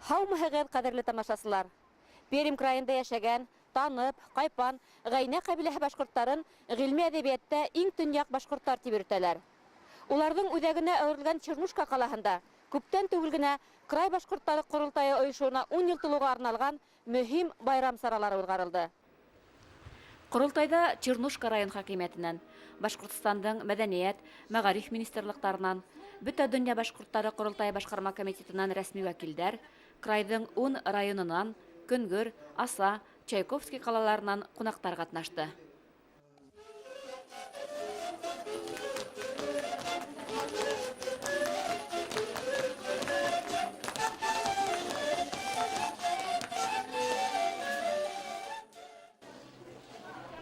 Һаумыһығыҙ, ҡәҙерле тамашасылар! Пермь крайында йәшәгән Танып, Ҡайпан, Ғәйнә ҡәбиләһе башҡорттарын ғилми әҙәбиәттә иң төньяҡ башҡорттар тип йөрөтәләр. Уларҙың үҙәгенә әүерелгән Чернушка ҡалаһында күптән түгел генә край башҡорттары ҡоролтайы ойошоуына 10 йыл тулыуға арналған мөһим байрам саралары уҙғарылды. Ҡоролтайҙа Чернушка район хакимиәтенән, Башҡортостандың мәҙәниәт, мәғариф министрлыҡтарынан, Бөтә донъя башҡорттары ҡоролтайы башҡарма комитетынан рәсми вәкилдәр, крайҙың 10 районынан, Көнгөр, Аса, Чайковский ҡалаларынан ҡунаҡтар ҡатнашты.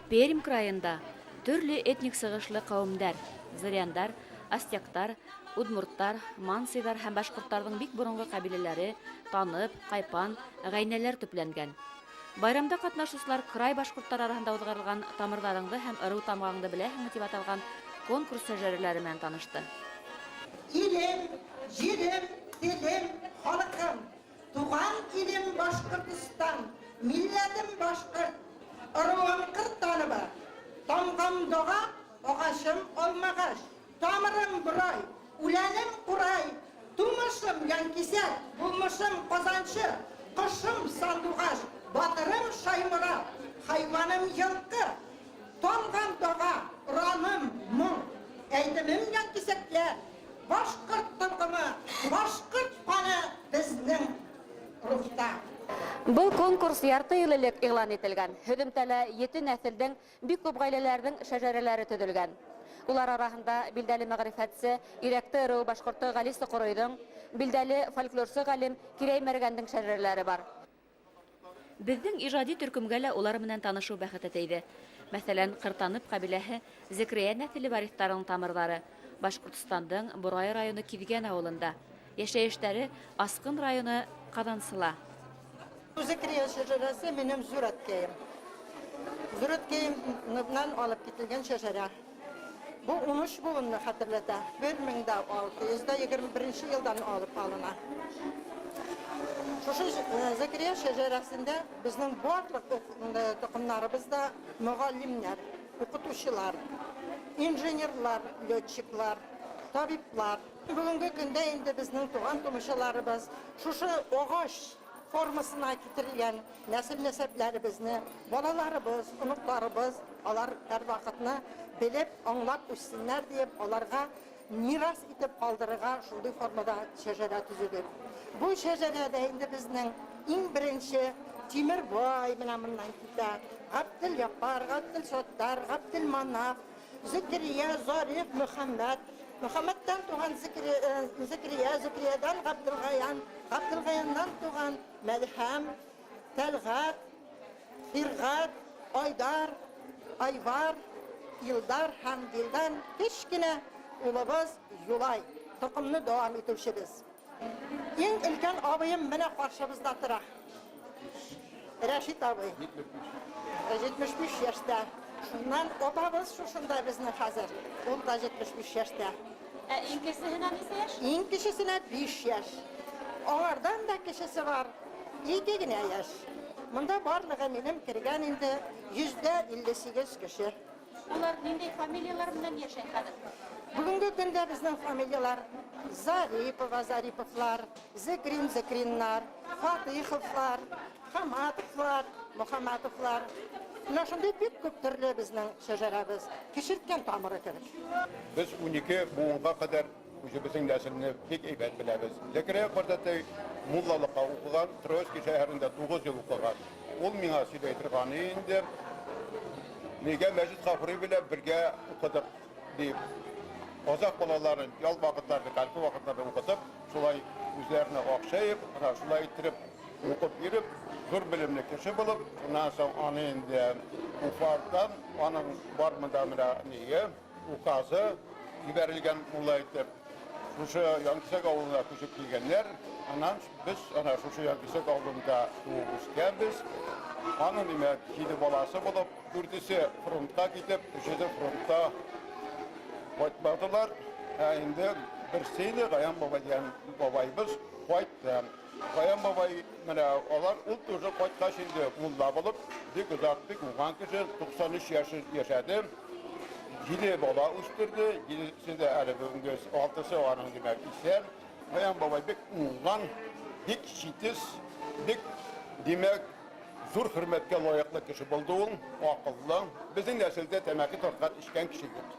Пермь крайында төрлө этник сығышлы ҡәүемдәр, зыряндар, остяктар, удмурттар, мансиҙар һәм башҡорттарҙың бик боронғо ҡәбиләләре, Танып, Ҡайпан, Ғәйнәләр төпләнгән. Байрамда ҡатнашыусылар край башҡорттары араһында уҙғарылған Тамырҙарыңды һәм ырыу тамғаңды беләһеңме тип аталған конкурс шәжәрәләре менән танышты. Илем, җирем, телем, халкым, туган илем Башкортстан, милләтем башкорт, ыруым Кыртанова, тамгам дога, агачым алмагач, тамырым борай, үләнем курай, тумышым янкисәк, булмышым казанчы, кошым сандугач, батырым Шайморат, хайваным елкы, тамгам дога, ораным моң, әйтемем янкисәкләр, башкорт токымы, башкорт каны безнең рухта. Был конкурс ярты йыл элек иғлан ителгән. Һөҙөмтәлә 7 нәҫелдең бик күп ғаиләләрҙең шәжәрәләре төҙөлгән. Улар араһында билдәле мәғрифәтсе Ирәкте ырыуы башҡорто Ғәли Соҡоройҙоң, билдәле фольклорсы ғалим Кирәй Мәргәндең шәжәрәләре бар. Беҙҙең ижади төркөмгә лә улар менән танышыу бәхете тейҙе. Мәҫәлән, Ҡыртанып ҡәбиләһе Зекрия нәҫеле вариҫтарының тамырҙары Башҡортостандың Борай районы Киҙгән ауылында, йәшәйештәре Асҡын районы Ҡаҙансыла. Зекрия шәжәрәсе минем зур әткәйем. Зур әткәйемнән алып кителгән шәжәрә. Бу 13 буынны хәтерләтә. 1621 елдан алып алына. Шушы Зекрия шәжәрәсендә безнең барлык тоҡымнарыбыз да мөгаллимнәр, укытучылар, инженерлар, летчиклар, табиблар. Бүгенге көндә инде безнең туган тумышаларыбыз шушы агач формасына китерелгән нәсел нәсәпләребезне балаларыбыз, оныкларыбыз алар һәрвакытны белеп, аңлап үссеннәр диеп, аларга мирас итеп калдырырга шундый формада шәжәрә төзедек. Бу шәжәрәдә инде безнең иң беренче Тимербай менә моннан китә, Габделяппар, Габделсаттар, Габделманаф, Зекрия, Зариф, Мөхәммәт. Мөхәммәттән туган Зекрия, Зекриядан Габделгаян, Габделгаяннан туган Мәдһәм, Тәлгать, Фиргать, Айдар, Айвар, Илдар һәм Дилдан кечкенә улыбыз Юлай, токымны дәвам итүчебез. Иң өлкән абыем менә каршыбызда тора. Рәшит абый. 75 яшьтә. Шуннан апабыз шушында безнең хәзер. Ул да 75 яшьтә. Ә иң кесеһенә нисә яшь? Иң кечесенә 5 яшь. Аңардан да кечесе бар. 2 генә яшь. Монда барлыгы минем кергән инде 158 кеше. Улар ниндәй фамилиялар менән йәшәй хәҙер? Бүгенге көндә безнең фамилиялар Зарипова, Зариповлар, Зекрин, Зекриннар, Фатыйховлар, Хаматовлар, Мөхәммәтовлар. Менә шундый бик күп төрле безнең шәжәрәбез. Кешерткән тамыры кебек. Без 12 буынга кадәр үзебезнең нәселне бик әйбәт беләбез. Зәкәрия картәтәй муллалыкка укыган, Троицкий шәһәрендә 9 ел укыган. Ул миңа сөйләй торган инде. Нигә Мәҗит Гафури белән бергә укыдык дип. Казак балаларын ял вакытларында, каникул вакытларында укытып, шулай үзләренә акча җыеп, менә шулай иттереп укып йөреп, зур белемле кеше булып, шуннан соң аны инде Уфадан, аның бар монда менә ние, указы җибәрелгән мулла итеп, шушы Янкисәк авылына күчеп килгәннәр. Аннан без ана шушы Янкисәк авылында туып үскәнбез. Аның димәк 7 баласы булып, 4-се фронтка китеп, 3-се фронтта кайтмадылар. Ә инде берсе инде Гаян бабай дигән бабайбыз. Кайтты. Каян бабай менә алар ул тоже кайткач инде мулла булып, бик озак, бик уңган кеше, 93 яшь яшәде. Җиде бала үстерде, җидесе дә әле бүгенге алтысы аның димәк исән. Каян бабай бик уңган, бик җитез, бик димәк зур хөрмәткә лаеклы кеше булды ул, акыллы. Безнең нәселдә тәмәке тарткан эчкән кеше юк.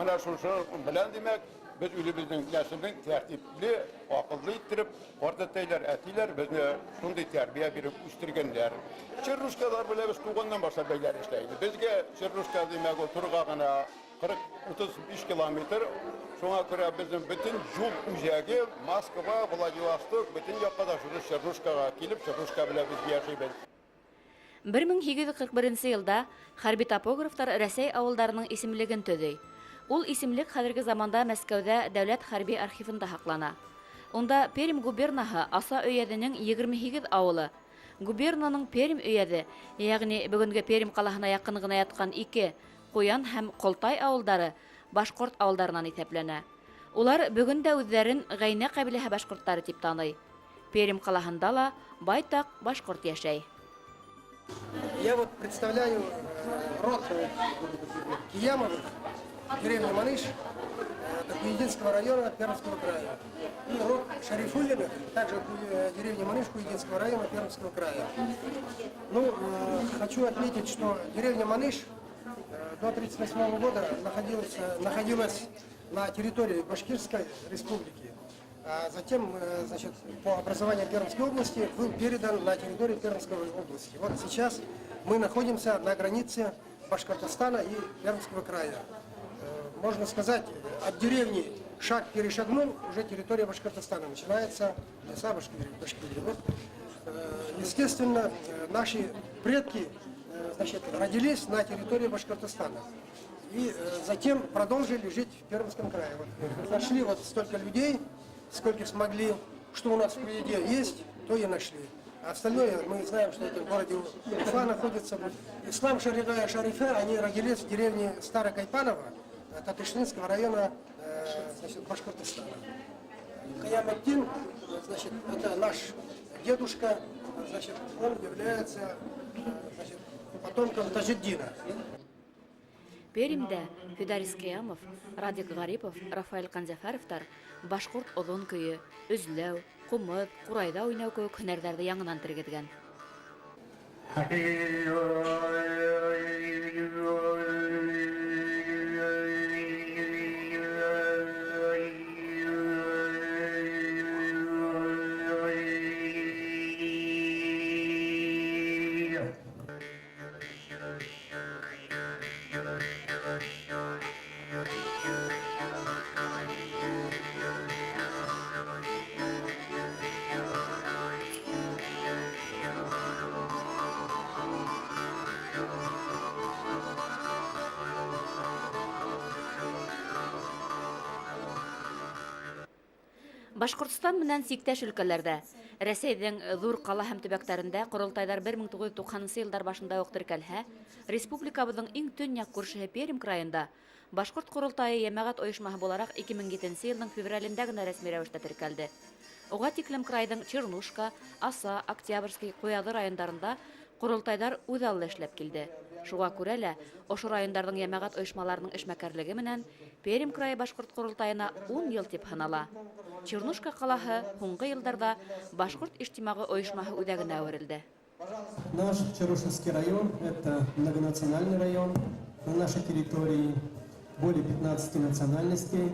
Менә шушы белән димәк, без үзебезнең нәселнең тәртипле, акыллы иттереп, картәтәйләр, әтиләр безне шундый тәрбия биреп үстергәннәр. Чернушкалар белән без туганнан башлап бәйләнештә иде. Безгә Чернушка димәк ул турга гына 40-35 километр. Шуңа күрә безнең бөтен юл үзәге Москва, Владивосток, бөтен якка да шушы Чернушкага килеп, Чернушка белән без яшибез. 1841 елда хәрби топографтар Рәсәй авылдарының исемлеген төзи. Ул исемлек хәзерге заманда Мәскәүдә дәүләт хәрби архивында һаклана. Унда Пермь губернаһы Аса өязенең 28 авылы, губернаның Пермь өязе, ягъни бүгенге Пермь калаһына якын гына яткан ике Куян һәм Колтай авылдары башкорт авылдарынан иҫәпләнә. Улар бөгөн дә үҙҙәрен Ғәйнә ҡәбиләһе башҡорттары тип таный. Пермь ҡалаһында ла байтаҡ башҡорт йәшәй. Я вот представляю род Киямовых, деревня Маныш, Куединского района Пермского края. И род Шарифуллиных, также деревня Маныш Куединского района Пермского края. Ну, хочу отметить, что деревня Маныш до 1938 года находилась на территории Башкирской республики. А затем, значит, по образованию Пермской области был передан на территорию Пермской области. Вот сейчас мы находимся на границе Башкортостана и Пермского края. Можно сказать, от деревни шаг перешагнул, уже территория Башкортостана начинается, леса Башкирии. Башкирии. Вот, естественно, наши предки, значит, родились на территории Башкортостана. И затем продолжили жить в Пермском крае. Вот, нашли вот столько людей, сколько смогли, что у нас в Куеде есть, то и нашли. А остальное мы знаем, что это в городе Уфа находится. Вот Ислам Шаригая Шарифе, они родились в деревне Старокайпаново, Татышлинского района, значит, Башкортостана. Каяматтин, значит, это наш дедушка, значит, он является, значит, потомком Таджиддина. Пермьдә Фидарис Кыямов, Радик Гарипов, Рафаэль Ҡанзәфәровтар башҡорт оҙон көйө, өҙләү, ҡумыҙ, ҡурайҙа уйнау кеүек һөнәрҙәрҙе яңынан тергеҙгән. Башҡортостан менән сиктәш өлкәләрҙә, Рәсәйҙең ҙур ҡала һәм төбәктәрендә ҡоролтайҙар 1990 йылдар башында уҡ теркәлһә, республикабыҙҙың иң төньяҡ күршеһе Пермь крайында Башҡорт ҡоролтайы йәмәғәт ойошмаһы булараҡ 2007 йылдың февралендә генә рәсми рәүештә теркәлде. Уға тиклем крайҙың Чернушка, Аса, Октябрьский, Ҡуяҙы райондарында ҡоролтайҙар үҙ аллы эшләп килде. Шуға күрә лә ошо райондарҙың йәмәғәт ойошмаларының эшмәкәрлеге менән Пермь крайы Башҡорт ҡоролтайына 10 йыл тип һанала. Чернушка ҡалаһы һуңғы йылдарҙа Башҡорт ижтимағи ойошмаһы үҙәгенә әүерелде. Наш Чернушинский район – это многонациональный район. На нашей территории более 15 национальностей.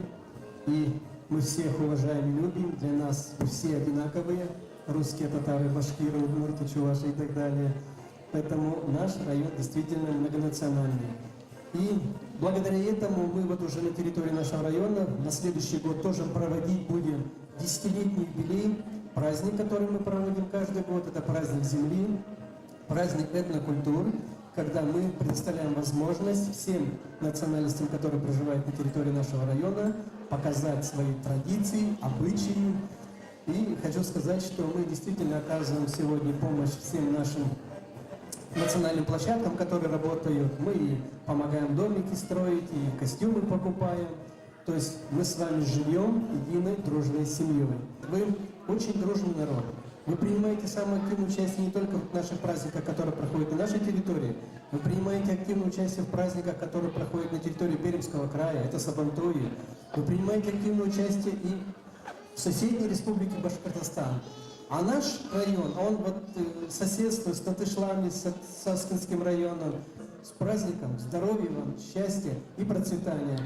И мы всех уважаем и любим. Для нас все одинаковые. Русские, татары, башкиры, удмурты, чуваши и так далее. Поэтому наш район действительно многонациональный. И благодаря этому мы вот уже на территории нашего района на следующий год тоже проводить будем десятилетний юбилей, праздник, который мы проводим каждый год, это праздник земли, праздник этнокультур, когда мы предоставляем возможность всем национальностям, которые проживают на территории нашего района, показать свои традиции, обычаи. И хочу сказать, что мы действительно оказываем сегодня помощь всем нашим национальным площадкам, которые работают. Мы и помогаем домики строить, и костюмы покупаем. То есть мы с вами живем единой дружной семьей. Вы очень дружный народ. Вы принимаете самое активное участие не только в наших праздниках, которые проходят на нашей территории, вы принимаете активное участие в праздниках, которые проходят на территории Пермского края, это Сабантуи. Вы принимаете активное участие и в соседней республике Башкортостан. А наш район, он вот соседствует с Татышлами, с Саскинским районом. С праздником, здоровья вам, счастья и процветания.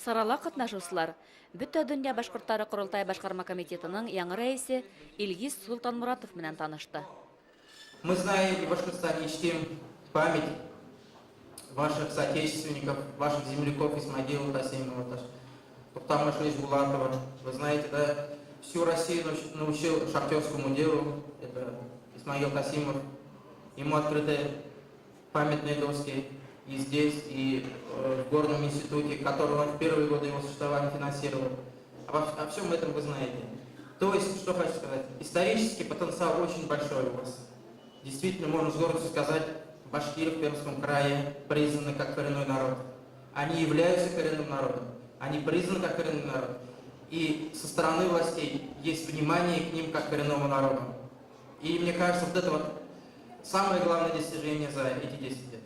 Сарала катнашучылар Бөтә дөнья башкортлары корылтае башкарма комитетының яңа рәисе Илгиз Солтанмуратов менән танышты. Мы знаем и в Башкортостане чтим память ваших соотечественников, ваших земляков Исмагила Тасимова, Туктамыша Ишбулатова. Вы знаете, да, всю Россию научил шахтерскому делу, это Исмагил Тасимов. Ему открыты памятные доски и здесь, и в Горном институте, который он в первые годы его существования финансировал. О всем этом вы знаете. То есть, что хочу сказать, исторический потенциал очень большой у вас. Действительно, можно с гордостью сказать, башкиры в Пермском крае признаны как коренной народ. Они являются коренным народом. Они признаны как коренной народ. И со стороны властей есть внимание к ним как к коренному народу. И мне кажется, вот это вот самое главное достижение за эти 10 лет.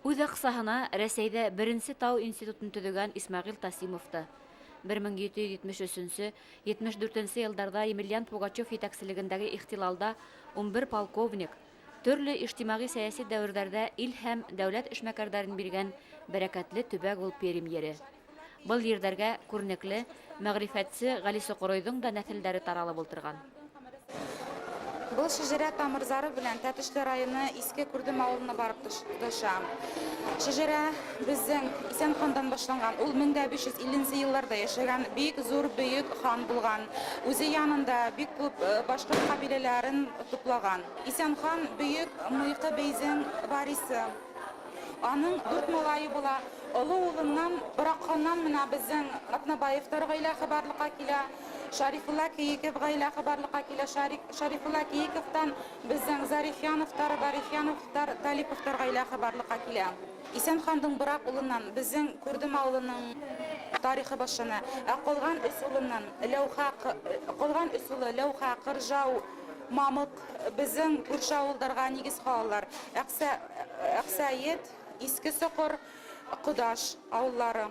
Үҙ аҡсаһына Рәсәйҙә беренсе тау институтын төҙөгән Исмәғил Тасимовты бер мең ете йөҙ етмеш өсөнсө, етмеш дүртенсе йылдарҙа Емельян Пугачев етәкселегендәге ихтилалда 11 полковник төрлө ижтимағи-сәйәси дәүерҙәрҙә ил һәм дәүләт эшмәкәрҙәрен биргән бәрәкәтле төбәк ул Пермь ере. Был ерҙәргә күренекле мәғрифәтсе Ғәли Соҡоройҙоң да нәҫелдәре таралып ултырған. Был шәжәрә тамырҙары белән Тәтешле районы Иске Күрдем ауылына барып тоташа. Шәжәрә беҙҙең Исән хандан башланған. Ул мең дә биш йөҙ илленсе йылларҙа йәшәгән, бик ҙур бөйөк хан булған. Үҙе янында бик күп башҡорт ҡәбиләләрен туплаған. Исән хан бөйөк Мыйҡы бейҙең варисы. Аның дүрт малайы була. Оло улынан Бораҡ ханнан менә беҙҙең Атнабаевтар ғаиләһе барлыҡҡа килә. Шарифулла Кейиков ғаиләһе барлыҡҡа килә. Шарифулла Кейиковтан беҙҙең Зарифьяновтар, Барифьяновтар, Талиповтар ғаиләһе барлыҡҡа килә. Исән хандың Бораҡ улынан беҙҙең Күрдем ауылының тарихы башлана. Ә ҡалған өс улынан Ләүхә, ҡалған өс улы Ләүхә, Ҡыржау, Мамыҡ беҙҙең күрше ауылдарға нигеҙ һалалар. Әҡсәйет, Иске Соҡор, Ҡодаш ауылдары.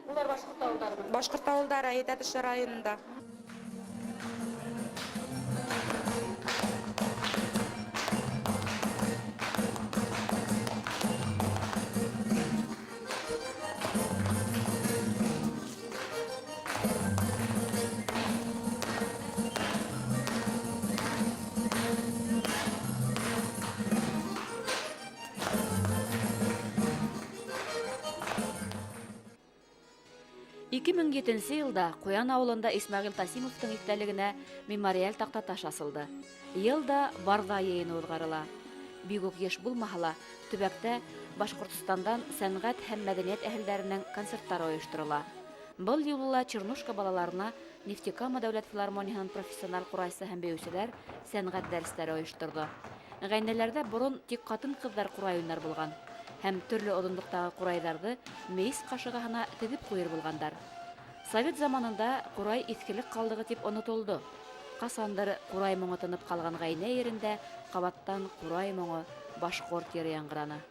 Улар башҡорт ауылдарымы? Башҡорт ауылдары Тәтешле районында. Ике мең етенсе йылда Ҡуян ауылында Исмәғил Тасимовтың иҫтәлегенә мемориаль таҡтаташ асылды. Йыл да Барҙа йыйыны уҙғарыла. Бик үк йыш булмаһа ла, төбәктә Башҡортостандан сәнғәт һәм мәҙәниәт әһелдәренең концерттары ойошторола. Был юлы ла Чернушка балаларына Нефтекама дәүләт филармонияһының профессиональ ҡурайсы һәм бейеүселәр сәнғәт дәрестәре ойошторҙо. Ғаиләләрҙә борон тик ҡатын-ҡыҙҙар ҡурай уйнар булған һәм төрлө оҙонлоҡтағы ҡурайҙарҙы мейес ҡашығаһына теҙеп ҡуйыр булғандар. Совет заманында ҡурай иҫкелек ҡалдығы тип онотолдо. Ҡасандыр ҡурай моңо тынып ҡалған ғаилә ерендә ҡабаттан ҡурай моңо башҡорт йыры яңғыраны.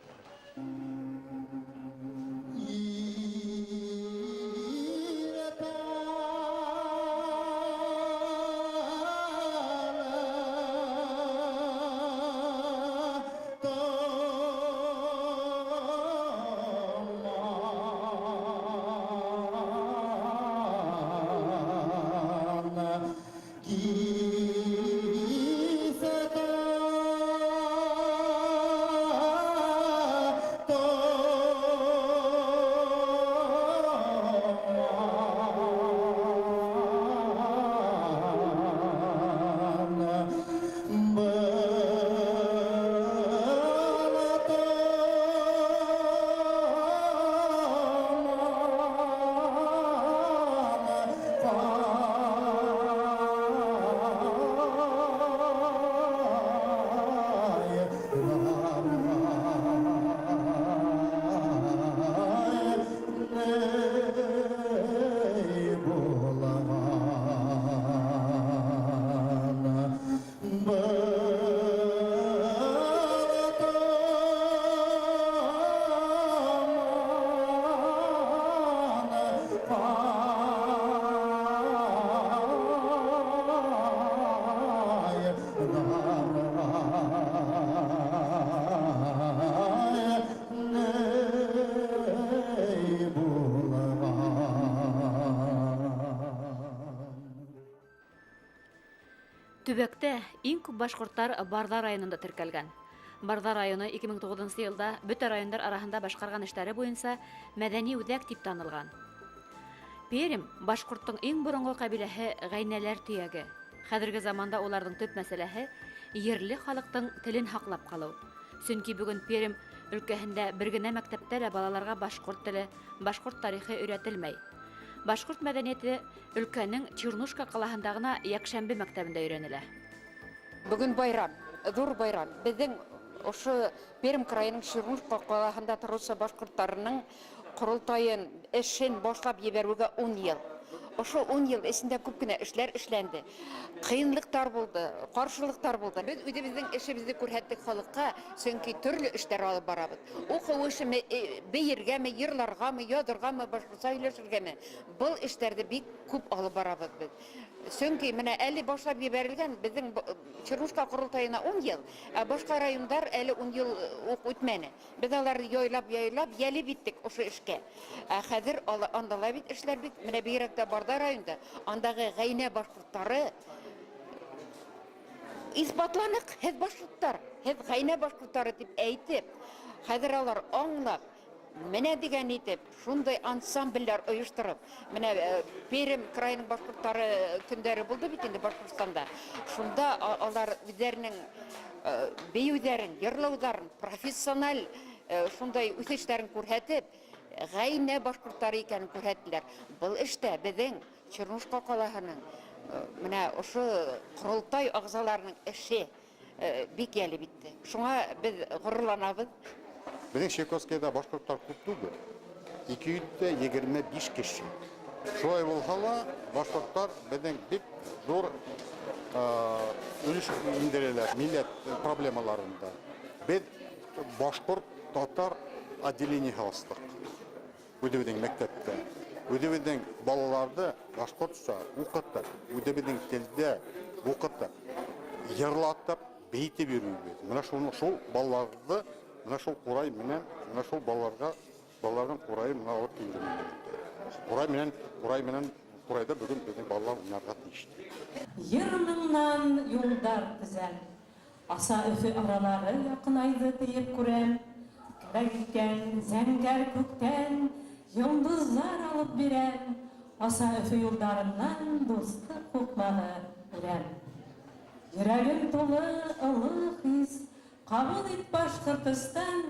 Төбәктә иң күп башҡорттар Барҙа районында теркәлгән. Барҙа районы 2009 йылда бөтә райондар араһында башҡарған эштәре буйынса мәҙәни үҙәк тип танылған. Пермь башҡорттоң иң боронғо ҡәбиләһе ғәйнәләр төйәге. Хәҙерге заманда уларҙың төп мәсьәләһе ерле халыҡтың телен һаҡлап ҡалыу. Сөнки бөгөн Пермь өлкәһендә бер генә мәктәптә лә балаларға башҡорт теле, башҡорт тарихы өйрәтелмәй. Башҡорт мәҙәниәте өлкәнең Чернушка ҡалаһында ғына йәкшәмбе мәктәбендә өйрәнелә. Бөгөн байрам, ҙур байрам. Беҙҙең ошо Пермь крайының Чернушка ҡалаһында тороусы башҡорттарының ҡоролтайын, эшен башлап ебәреүгә 10 йыл. Ошо 10 йыл эсендә күп кенә эшләр эшләнде. Ҡыйынлыҡтар булды, ҡаршылыҡтар булды. Беҙ үҙебеҙҙең эшебеҙҙе күрһәттек халыҡҡа, сөнки төрлө эштәр алып барабыҙ. Уҡыу эшеме, бейергәме, йырларғамы, яҙырғамы, башҡортса һөйләшергәме? Был эштәрҙе бик күп алып барабыҙ беҙ. Сөнки менә әле башлап ебәрелгән беҙҙең Чернушка ҡоролтайына 10 йыл, ә башҡа райондар әле 10 йыл уҡ үтмәне. Беҙ аларҙы яйлап-яйлап йәлеп иттек ошо эшкә. Ә хәҙер анда ла бит эшләр бит, менә бигерәк тә Барҙа районында, андағы ғәйнә башҡорттары иҫбатланыҡ, һеҙ башҡорттар, һеҙ ғәйнә башҡорттары тип әйтеп, хәҙер алар аңлап, менә дигән итеп, шундай ансамбльләр ойоштороп, менә Пермь крайының башҡорттары көндәре булды бит инде Башҡортостанда. Шунда алар үҙҙәренең бейеүҙәрен, йырлауҙарын, профессиональ шундай үҫештәрен күрһәтеп, ғәйнә башҡорттары икәнен күрһәттеләр. Был эштә беҙҙең Чернушка ҡалаһының менә ошо ҡоролтай ағзаларының эше бик йәлеп итте. Шуңа беҙ ғорурланабыҙ. Беҙҙең Чайковскийҙа башҡорттар күп түгел. 225 кеше. Шулай булһа ла, башҡорттар беҙҙең бик ҙур өлөш индерәләр милләт проблемаларында. Беҙ башҡорт татар отделениеһы астыҡ. Үҙебеҙҙең мәктәптә. Үҙебеҙҙең балаларҙы башҡортса уҡытып, үҙебеҙҙең телдә уҡытып, йырлатып, бейетеп йөрөйбөҙ. Менә шул балаларҙы, менә шул ҡурай менән, менә шул балаларға, балаларҙың ҡурайы менән алып килдем. Ҡурай менән, ҡурай менән, ҡурайҙа бөгөн беҙҙең балалар уйнарға тейеш. Йыр-моңнан юлдар төҙәм. Аса Өфө аралары яҡынайҙы тиеп күрәм. Кәрәк иткән зәңгәр күктән йондоҙҙар алып бирәм. Аса Өфө юлдарынан дуҫлыҡ һуҡмағы үрәм. Йөрәгем тулы ылы хис, ҡабул ит Башҡортостан.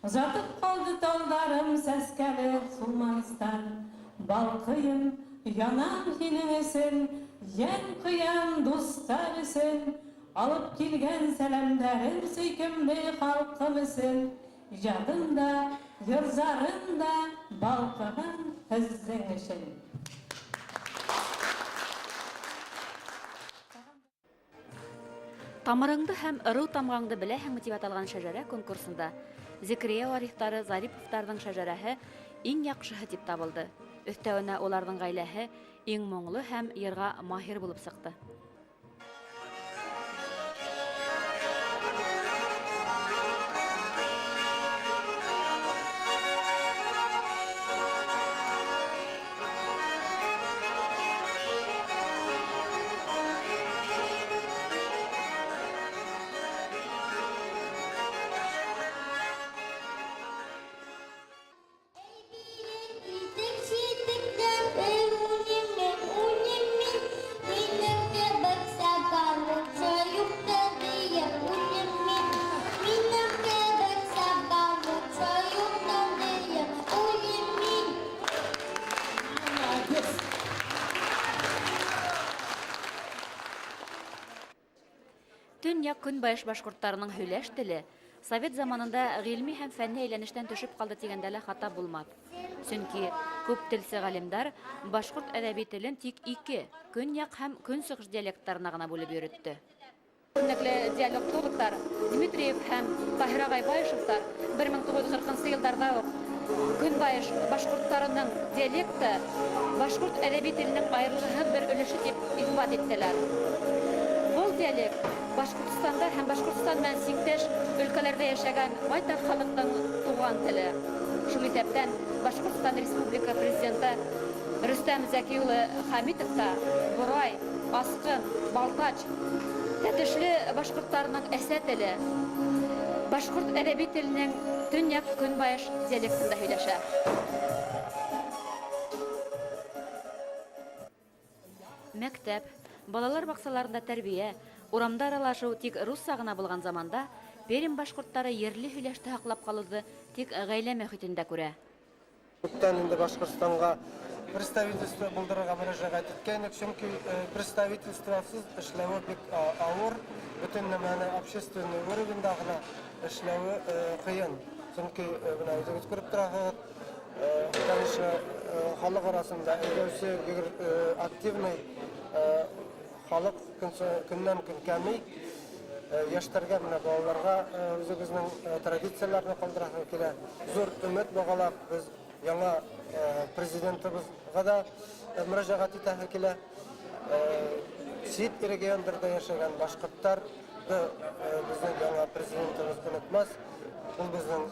Оҙатып ҡалды талдарым сәскәле Сулманстан. Балҡыйым, янам һинең өсөн, йән ҡыям дуҫтар өсөн. Алып килгән сәләмдәрем сөйкөмлө халҡым өсөн. Ижадым да, йырҙарым да балҡыған һеҙҙең өсөн. Тамырыңды һәм ырыу тамғаңды беләһеңме тип аталған шәжәрә конкурсында Зикрия варифтары Зариповтарҙың шәжәрәһе иң яҡшыһы тип табылды. Өҫтәүенә уларҙың ғаиләһе иң моңло һәм йырға маһир булып сыҡты. Төньяҡ-көнбайыш башҡорттарының һөйләш теле совет заманында ғилми һәм фәнни әйләнештән төшөп ҡалды тигәндә лә хата булмаҫ. Сөнки күп телсе ғалимдар башҡорт әҙәби телен тик ике, көньяҡ һәм көнсығыш диалекттарына ғына бүлеп йөрөттө. Күренекле диалектологтар Дмитриев һәм Таһир ағай Баишевтар бер мең туғыҙ йөҙ ҡырҡынсы йылдарҙа уҡ көнбайыш башҡорттарының диалекты башҡорт әҙәби теленең айырылғыһыҙ бер өлөшө тип иҫбат иттеләр. Был диалект Башҡортостанда һәм Башҡортостан менән сиктәш өлкәләрҙә йәшәгән байтаҡ халыҡтың туған теле. Шул иҫәптән Башҡортостан Республика Президенты Рөстәм Зәки улы Хәмитов та Борай, Асҡын, Балтач Тәтешле башҡорттарының әсә теле башҡорт әҙәби теленең төньяҡ-көнбайыш диалектында һөйләшә. Мәктәп, балалар баҡсаларында тәрбиә, урамда аралашыу тик русса ғына булған заманда Пермь башҡорттары ерле һөйләште һаҡлап ҡалыуҙы тик ғаилә мөхитендә күрә. Күптән инде Башҡортостанға представительство булдырырға мөрәжәғәт иткәйнек, сөнки представительствосыз эшләүе бик ауыр, бөтөн нәмәне общественный уровеньда ғына эшләүе ҡыйын. Сөнки бына үҙегеҙ күреп тораһығыҙ, конечно, халыҡ араһында әйҙәүсе активный халыҡ көннән-көн кәмей. Йәштәргә, менә балаларға үҙебеҙҙең традицияларны ҡалдыраһы килә. Ҙур өмөт бағалап, беҙ яңа президентыбыҙға ҙа мөрәжәғәт итәһе килә. Сит региондарҙа йәшәгән башҡорттарҙы беҙҙең яңа президентыбыҙ онотмаҫ. Ул беҙҙең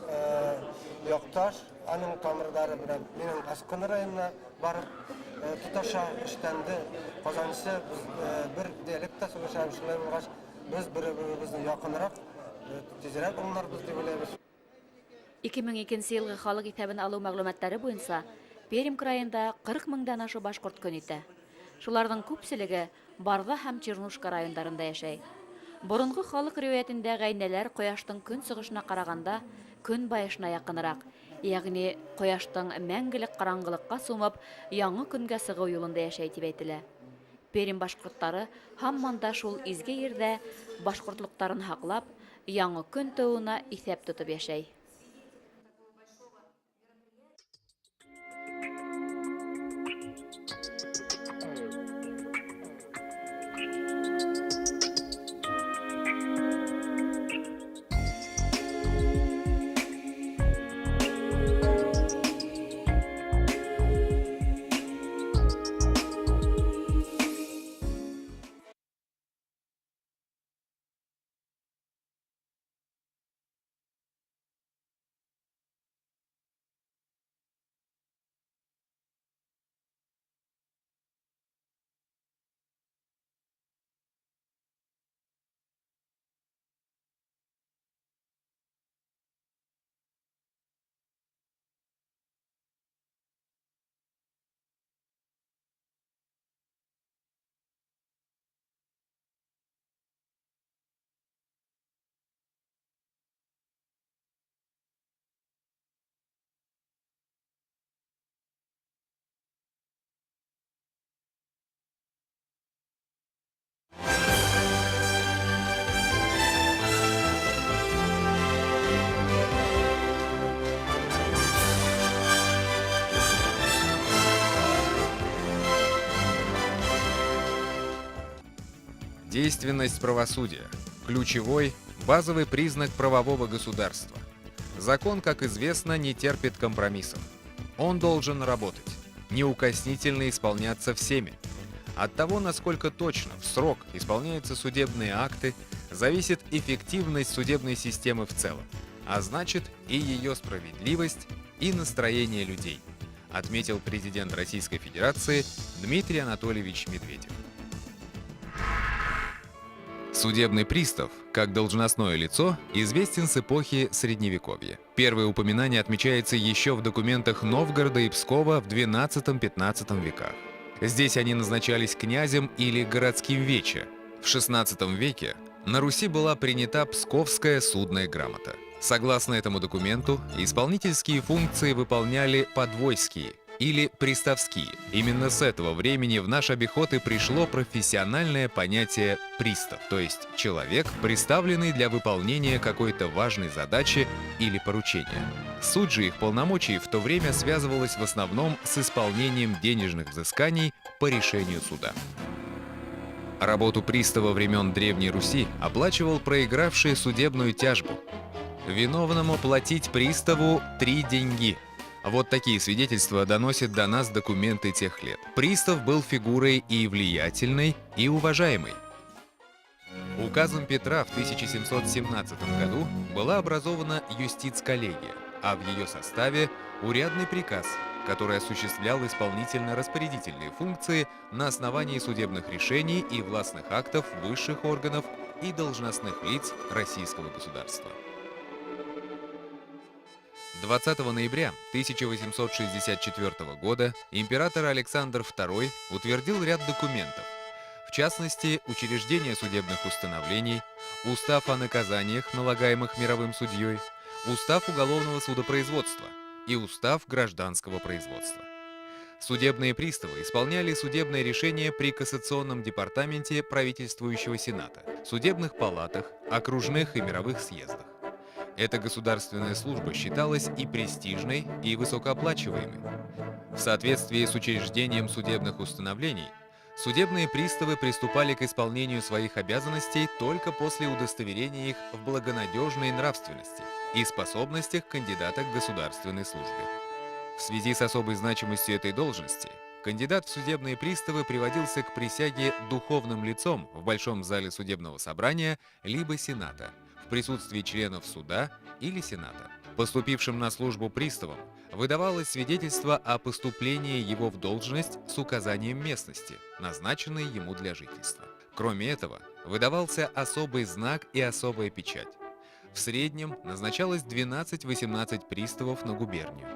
яҡташ, аның тамырҙары менән минең Асҡын районына барып тоташа эштәнде. Ҡазансы беҙ бер диалектта һөйләшәбеҙ, шулай булғас, беҙ бер-беребеҙҙе яҡыныраҡ, тиҙерәк аңларбыҙ тип уйлайбыҙ. 2002 йылғы халыҡ иҫәбен алыу мәғлүмәттәре буйынса Пермь крайында 40 меңдән ашыу башҡорт көн итә. Шуларҙың күпселеге Барҙа һәм Чернушка райондарында йәшәй. Боронғо халыҡ риүәйәтендә ғәйнәләр ҡояштың көн сығышына ҡарағанда көн байышына яҡыныраҡ, йәғни ҡояштың мәңгелек ҡараңғылыҡҡа сумып, яңы көнгә сығыу юлында йәшәй тип әйтелә. Пермь башҡорттары һаман да шул изге ерҙә башҡортлоҡтарын һаҡлап, яңы көн тыуыуына иҫәп тотоп йәшәй. Действенность правосудия – ключевой, базовый признак правового государства. Закон, как известно, не терпит компромиссов. Он должен работать, неукоснительно исполняться всеми. От того, насколько точно, в срок исполняются судебные акты, зависит эффективность судебной системы в целом, а значит и ее справедливость, и настроение людей, отметил президент Российской Федерации Дмитрий Анатольевич Медведев. Судебный пристав, как должностное лицо, известен с эпохи Средневековья. Первое упоминание отмечается еще в документах Новгорода и Пскова в XII-XV веках. Здесь они назначались князем или городским вече. В XVI веке на Руси была принята Псковская судная грамота. Согласно этому документу, исполнительские функции выполняли подвойские или приставские. Именно с этого времени в наш обиход и пришло профессиональное понятие «пристав», то есть человек, приставленный для выполнения какой-то важной задачи или поручения. Суть же их полномочий в то время связывалась в основном с исполнением денежных взысканий по решению суда. Работу пристава времен Древней Руси оплачивал проигравший судебную тяжбу. Виновному платить приставу 3 деньги. Вот такие свидетельства доносят до нас документы тех лет. Пристав был фигурой и влиятельной, и уважаемой. Указом Петра в 1717 году была образована юстиц-коллегия, а в ее составе урядный приказ, который осуществлял исполнительно-распорядительные функции на основании судебных решений и властных актов высших органов и должностных лиц российского государства. 20 ноября 1864 года император Александр II утвердил ряд документов, в частности, учреждение судебных установлений, устав о наказаниях, налагаемых мировым судьей, устав уголовного судопроизводства и устав гражданского производства. Судебные приставы исполняли судебные решения при кассационном департаменте правительствующего сената, судебных палатах, окружных и мировых съездах. Эта государственная служба считалась и престижной, и высокооплачиваемой. В соответствии с учреждением судебных установлений, судебные приставы приступали к исполнению своих обязанностей только после удостоверения их в благонадежной нравственности и способностях кандидата к государственной службе. В связи с особой значимостью этой должности, кандидат в судебные приставы приводился к присяге духовным лицом в Большом зале судебного собрания либо Сената в присутствии членов суда или Сената. Поступившим на службу приставам выдавалось свидетельство о поступлении его в должность с указанием местности, назначенной ему для жительства. Кроме этого, выдавался особый знак и особая печать. В среднем назначалось 12-18 приставов на губернию.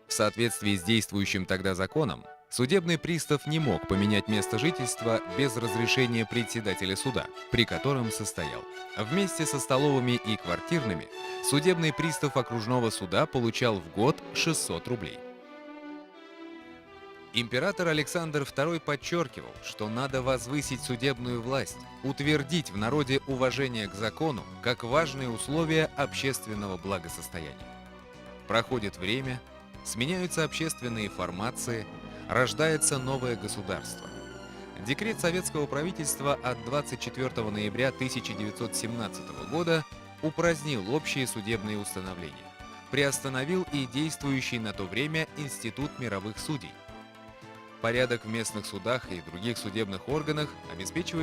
В соответствии с действующим тогда законом, судебный пристав не мог поменять место жительства без разрешения председателя суда, при котором состоял. Вместе со столовыми и квартирными судебный пристав окружного суда получал в год 600 рублей. Император Александр II подчеркивал, что надо возвысить судебную власть, утвердить в народе уважение к закону как важное условие общественного благосостояния. Проходит время, сменяются общественные формации, рождается новое государство. Декрет советского правительства от 24 ноября 1917 года упразднил общие судебные установления, приостановил и действующий на то время Институт мировых судей. Порядок в местных судах и других судебных органах обеспечивает